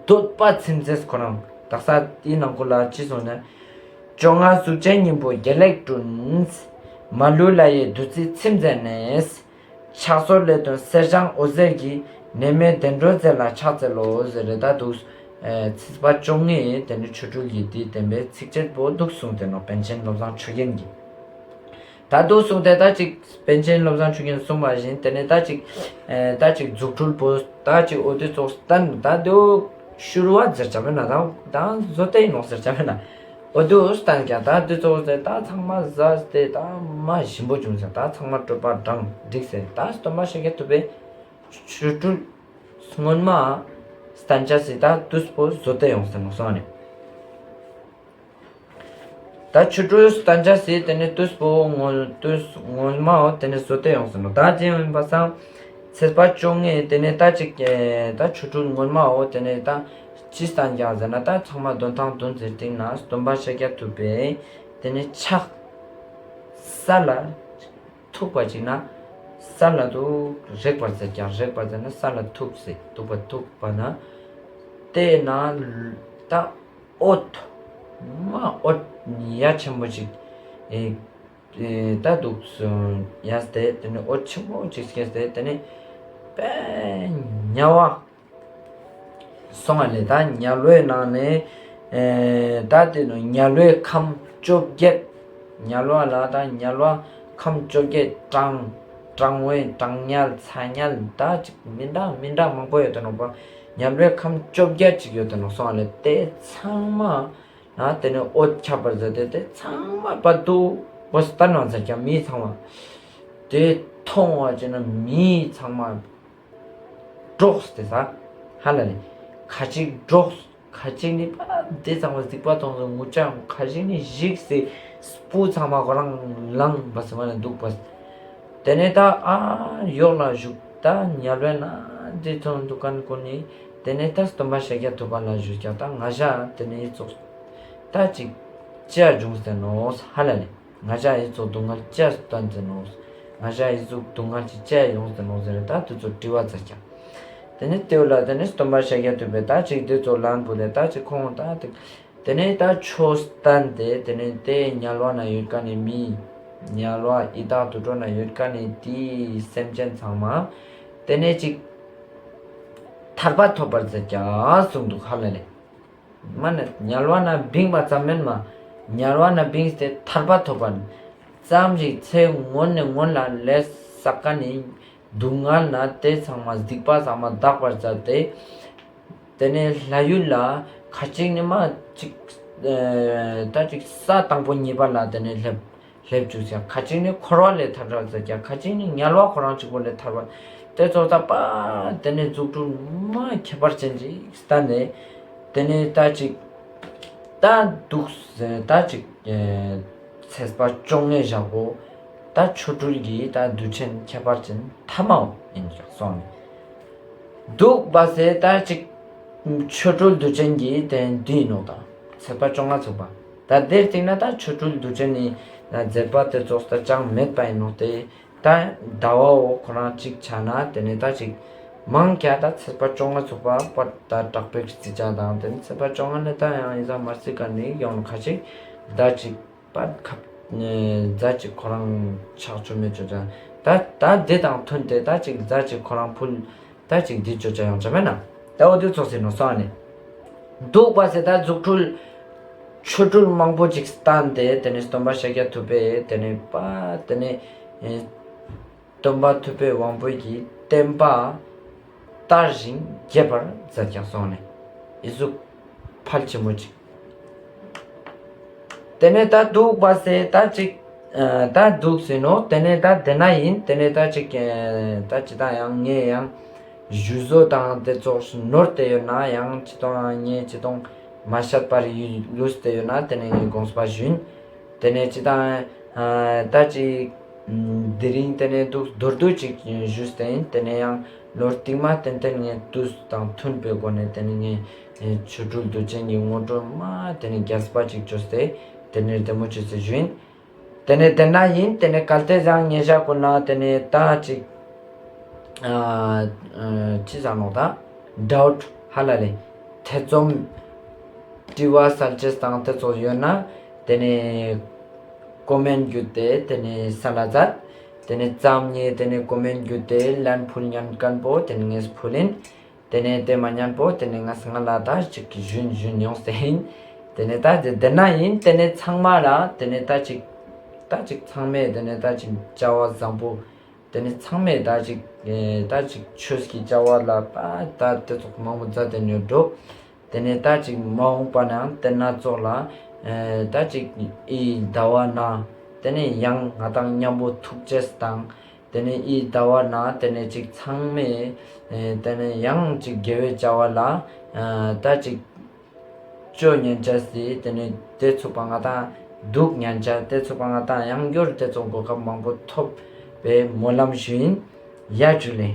འདོད་པ་ཚིམ་ཟེར་ཁོ་རང་དག་ས་དེའི་ནང་ཁུལ་ལ་ཅི་སོང་ན། བཅོ་ལྔ་གཟུགས་ཅན་སྙིང་པོ་དགེ་ལེགས་བསྐྲུན། མ་ལུས་ལྷ་ཡི་བདུད་རྩིས་ཚིམ་མཛད་ནས། ཕྱག་སོར་ལས་དོན་གསེར་སྦྱངས་འོད་ཟེར་གྱིས། ནད་མེད་བདེ་འགྲོའི་རྩེ་ལ་ཕྱག་འཚལ་ལོ་ཟེར་རེ་ད་འདུག་ཚེས་པ་བཅོ་ལྔའི་དེ་ནི་ཆོ་འཕྲུལ་གྱི་དེའི་བསྟན་པའི་ཚིགས་བཅད་པོ་འདུག་གསུངས་ཏེ་ནོག་པཎ་ཆེན་བློ་བཟང་ཆོས་རྒྱན་གྱིས། ད་འདུག་གསུངས་ཏེ་ད་ཅིག་པཎ་ཆེན་བློ་བཟང་ཆོས་རྒྱན་གསུངས་པ་བཞིན་དེ་ནས་ད་ཅིག་ཨེ་ད་ཅིག་རྫུ་འཕྲུལ་པོ་ད་ཅིག་འོ་དེ་ཙོགས་སྟན་ད་དུ་ཤུར་བ་ཟེར་ཆ་མེད་ན་ད་ད་བཟོ་ལྟ་ཡིན་ནོག་ཟེར་ཆ་མེད་ན་འོ་དུ་སྟན་ཀྱང་ད་དུ་ཙོགས་ཟེར་ད་ཚང་མ་ཟ་སྟེ་ད་མ་ཞིམ་པོ་བྱུང་ཟེར་ད་ཚང་མ་སྤྲོ་བ་དྲངས་འགྲིག་ཟེར་ད་སྟོན་པ་ཤཱཀྱ་ཐུབ་པའི་ཆོ་འཕྲུལ་སྔོན་མ་སྟན་ཆ་སི་ད་དུས་པོ་བཟོ་ལྟ་ཡོང་ཟེར་ནོག་སོང་ནས། ད་ཆོ་འཕྲུལ་སྟན་ཆ་སི་དེ་ནས་དུས་པོ་སྔོན་དུས་སྔོན་མའོ་དེ་ནས་བཟོ་ལྟ་ཡོང་ཟེར་ནོག་ད་ཅི་ཡིན་པ་སང་ཚེས་པ་བཅོ་ལྔའི་དེ་ནས་ད་ཅིག་ད་ཆོ་འཕྲུལ་སྔོན་མའོ་དེ་ནས་ད་ཅི་སྟན་ཀྱང་ཟེར་ན་ད་ཚང་མ་དོན་དང་དོན་ཟེར་སྟེང་ན་སྟོན་པ་ཤཱཀྱ་ཐུབ་པས་དེ་ནས་ཕྱག་ས་ལ་ཐུག་པ་ཅིག་ན་ས་ལ་དུ་རེག་པར་མཛད་ཀྱང་རེག་པར་མཛད་ན་ས་ལ་ཐུག་སེ་ཐུག་པ་ཐུག་པ་ན་དེ་ན་ད་འོད་མ་འོད་ཡ་ཆེན་པོ་ཅིག་ཨེ་ཨེ་ད་འདུག་སོང་ཡ་སྟེ་དེ་ནི་འོད་ཆེན་པོ་ཅིག་སྐྱེས་ཏེ་དེ་ནི་དཔེ་དམྱལ་བ་སོང་བ་ལས་ད་དམྱལ་བའི་ནང་ནས་ཨེ་ད་དེ་ནི་དམྱལ་བའི་ཁམས་བཅོ་བརྒྱད། དམྱལ་བ་ལ་ད་དམྱལ་བ་ཁམས་བཅོ་བརྒྱད་གྲང་གྲང་བའི་གྲང་དམྱལ་ཚ་དམྱལ་ད་ཅིག་མི་འདྲ་མི་འདྲ་མང་པོ་ཡོད་དེ་ནོག་པ། དམྱལ་བའི་ཁམས་བཅོ་བརྒྱད་ཅིག་ཡོད་དེ་ནོག་སོང་བ་ལས་དེ་ཚང་མ་ན་དེ་ནི་འོད་ཁྱབ་པར་མཛད་དེ་དེ་ཚང་མ་པ་དུ་འོད་སྟན་བ་མཛད་ཀྱང་མི་ཚང་མ་དེ་མཐོང་བ་ཅིག་ན་མི་ཚང་མ་འདྲོགས་ཏེ་ས་ཧ་ལ་ལེ། ཁ་ཅིག་འདྲོགས། ཁ་ཅིག་ནི་པ་དེ་ཚང་མ་གཟིགས་པ་མཐོང་སོང་ངུ་ཅག་ཁ་ཅིག་ནི་ཞིག་སེ་སྤུ་ཚང་མ་ཁོ་རང་ལངས་པ་སེ་མ་ནི་འདུག་པ། དེ་ནས་ད་ཨ་ཡོག་ལ་བཞུགས་ད་དམྱལ་བའི་ནང་དེ་ཚོ་འདུག་མཁན་ཀུན་ནི་དེ་ནས་ད་སྟོན་པ་ཤཱཀྱ་ཐུབ་པ་ལ་ཞུས་ཀྱང་ད་ང་ཞ་དེ་ནས་ཙོགས་ད་ཅིག་ཅི་ཡ་བྱུང་ཟེར་ནོག་ཧ་ལ་ལེ། ང་ཞ་ཨི་ཙོགས་སྡུག་བསྔལ་ཅི་ཡ་སྟན་ཟེར་ནོག་ང་ཞ་ཨི་ཙོགས་སྡུག་བསྔལ་ཅི་ཅི་ཡ་ཡོང་ཟེར་ནོག་ཟེར་ད་དུ་ཙོགས་དྲི་བ་ཙ་ཀྱང་། དེ་ནས་དེ་ལ་དེ་ནས་སྟོན་པ་ཤཱཀྱ་ཐུབ་པས་ད་ཅིག་དེ་ཙོགས་ལན་པོ་ལས་ད་ཅིག་ཁོང་ད་དེ་དེ་ནས་ད་ཆོས་བསྟན་ཏེ་དེ་ནས་དེ་དམྱལ་བ་ན་ཡོད་མཁན་ནི་མི་དམྱལ་བ་ཡི་དྭགས་དུད་འགྲོ་ན་ཡོད་མཁན་ནི་དེའི་སེམས་ཅན་ཚང་མ་དེ་ནས་ཅིག་ཐར་པ་ཐོབ་པར་མཛད་ཀྱང་གསུངས་འདུག་ཧ་ལ་ལེ། མ་ནི་དམྱལ་བ་ན་བིང་བ་ཙམ་མེན་མ། དམྱལ་བ་ན་བིངས་ཏེ་ཐར་པ་ཐོབ་པ་ཙམ་ཞིག་ཚེ་སྔོན་ནས་སྔོན་ལ་ལས་བསགས་མཁན་ནི་སྡུག་བསྔལ་ན་དེ་ཚང་མ་སྡིག་པ་ཚང་མ་དག་པར་མཛད་དེ། དེ་ནས་ལྷ་ཡུལ་ལ་ཁ་ཅིག་ནི་མ་ཅིག་ཨེ་ད་ཅིག་ས་དང་པོ་གཉིས་པ་ལ་དེ་ནས་སླེབས། སླེབས་བཅུག་ཀྱང་ཁ་ཅིག་ནི་འཁོར་བ་ལས་ཐར་བར་མཛད་ཀྱང་ཁ་ཅིག་ནི་དམྱལ་བ་ཁོ་རང་གཅིག་པོ་ལས་ཐར་བ། དེ་ཙོགས་ད་པ་དེ་ནས་རྫུ་འཕྲུལ་མ་ཁྱད་པར་ཅན་ཅིག་བསྟན་ནས་དེ་ནས་ད་ཅིག་ད་འདུག་ཟེར་ད་ཅིག་ཚེས་པ་བཅོ་ལྔའི་ཞག་པོ་ད་ཆོ་འཕྲུལ་གྱི་ད་དུས་ཆེན་ཁྱད་པར་ཅན་ཐ་མའོ་ཡིན་ཀྱང་སོང་ནས། འདུག་པ་སེ་ད་ཅིག་ཆོ་འཕྲུལ་དུས་ཆེན་གྱི་དེ་འདི་ཡིན་ནོག་ད། ཚེས་པ་བཅོ་ལྔ་ཚུགས་པ། ད་དེར་སྟེང་ན་ད་ཆོ་འཕྲུལ་དུས་ཆེན་ནི་མཛད་པ་དེ་ཙོགས་ད་ཅང་མེད་པ་ཡིན་ནོག་དེ། ད་ཟླ་བའོ་ཁོ་རང་གཅིག་ཆ་ན་དེ་ནས་ད་ཅིག་མང་ཀྱ་ད་ཚེས་པ་བཅོ་ལྔ་ཚུགས་པ་པ་ད་དྲག་པོའི་རྩི་བྱ་དང་དེ་ནས་ཚེས་པ་བཅོ་ལྔ་ནས་ད་ཡང་ཡིན་ས་མ་རྩི་ག་ནས་ཡོང་ཁ་ཅིག་ད་ཅིག་པ་ཁབ་ནས་རྫ་ཅིག་ཁོ་རང་ཆག་ཆུ་མེད་ཅོ་ཅ། ད་ད་དེ་དང་མཐུན་ཏེ་ད་ཅིག་རྫ་ཅིག་ཁོ་རང་ཕུལ། ད་ཅིག་འདི་ཅོ་ཅ་ཡོང་ཅ་མེད་ན། ད་འོ་དུ་ཚོགས་སེ་ནོ་སོང་ནས། འདུག་པ་སེ་ད་རྫུ་འཕྲུལ་ཆོ་འཕྲུལ་མང་པོ་ཅིག་བསྟན་ཏེ་དེ་ནས་སྟོན་པ་ཤཱཀྱ་ཐུབ་པས་དེ་ནས་པ་དེ་ནས་ཨེ་སྟོན་པ་ཐུབ་པའི་དབང་པོ་གིས་བསྟན་པ་དར་ཞིང་རྒྱས་པར་མཛད་ཀྱང་སོང་ནས་ཨི་ཟུག་ཕལ་ཆེན་པོ་ཅིག་དེ་ནས་ད་འདུག་པ་སེ་ད་ཅིག་ཨ་ད་འདུག་ཟེར་ནོ། དེ་ནས་ད་དེ་ན་ཡིན། དེ་ནས་ད་ཅིག་ཨ་ད་ཅི་ད་ཡང་ངས་ཡང་ཞུ་བཟོ་དང་དེ་ཙོགས་ནོར་ཏེ་ཡོད་ན་ཡང་ཅི་དང་ངས་ཅི་དང་མ་བཤད་པར་ལུས་ཏེ་ཡོད་ན་དེ་ནས་ངས་དགོངས་པ་ཞུ་ཡིན། དེ་ནས་ཅི་ད་ཨ་ད་ཅིག་ དེ་རིང་ཏེ་ནེ་འདུག་མདོར་བསྡུས་ཅིག་ཞུས་ཏེ་ཨིན། ཏེ་ནེ་ཡང་ལོ་རྟིང་མ་ཏན་ཏན་ངས་དུས་དང་མཐུན་པའི་སྒོ་ནས་ཏེ་ནེ་ངས་ཆོ་འཕྲུལ་དུས་ཆེན་གྱི་ངོ་སྤྲོད་མ་ཏེ་ནེ་རྒྱས་པ་ཅིག་བཅོས་ཏེ་ཏེ་ནེ་བདེ་མོ་ཅོས་ཏེ་ཞུ་ཨིན། ཏེ་ནེ་ཏེ་ན་ཨིན། ཏེ་ནེ་གལ་ཏེ་ཡང་ཉེ་ཞག་གུན་ལ་ཏེ་ནེ་ད་ཅིག་ཨ་ཨ་ཅི་ཟེར་ནོག་ད་ཌའུཊ་ཧ་ལ་ལེ་ཐེ་ཚོམ་དྲི་བ་སལ་ཅེས་དང་ཏེ་ཙོགས་ཡོད་ན་ཏེ་ནེ་ཀོ་མེན་བརྒྱུད་དེ་ཏེ་ནེ་སལ་ལ་མཛད། ཏེ་ནེ་ཙམ་ཉེ་ཏེ་ནེ་ཀོ་མེན་བརྒྱུད་དེ་ལན་ཕུལ་ཉན་ཁན་པོ་ཏེ་ནེ་ངས་ཕུལ་ཨིན། ཏེ་ནེ་ཏེ་མ་ཉན་པོ་ཏེ་ནེ་ངས་ང་ལ་ད་ཅིག་ཞུན་ཞུན་ཡོངས་ཏེ་ཨིན། ཏེ་ནེ་ད་ཏེ་ན་ཨིན། ཏེ་ནེ་ཚང་མ་ལ་ཏེ་ནེ་ད་ཅིག་ད་ཅིག་ཚང་མས་ཏེ་ནེ་ད་ཅིག་བྱ་བ་བཟང་པོ་ཏེ་ནེ་ཚང་མས་ད་ཅིག་ཨེ་ད་ཅིག་ཆོས་ཀྱི་བྱ་བ་ལ་ད་ད་ཏེ་ཙོགས་མང་པོ་མཛད་དེ་ཡོད་འགྲོ། ཏེ་ནེ་ད་ཅིག་མ་འོངས་པ་ནའང་ཏེ་ན་ཙོགས་ལ་ཨེ་ད་ཅིག་འི་ཟླ་བ་ན་ཏེ་ནེ་ཡང་ང་དང་ཉམ་པོ་ཐུག་ཅེས་དང་ཏེ་ནེ་འི་ཟླ་བ་ན་ཏེ་ནེ་ཅིག་ཚང་མས་ཨེ་ཏེ་ནེ་ཡང་ཅིག་དགེ་བའི་བྱ་བ་ལ་ཨེ་ད་ཅིག་ཅོ་ཉན་ཅེས་སི་ཏེ་ནེ་ཏེ་ཚུགས་པ་ང་དང་དུག་ཉན་ཅེས་ཏེ་ཚུགས་པ་ང་དང་ཡང་སྐྱར་ཏེ་ཙོགས་གོ་སྐབས་མང་པོ་ཐོབ་པའི་སྨོན་ལམ་ཞུ་ཨིན། ཡ་ཇུ་ལེ།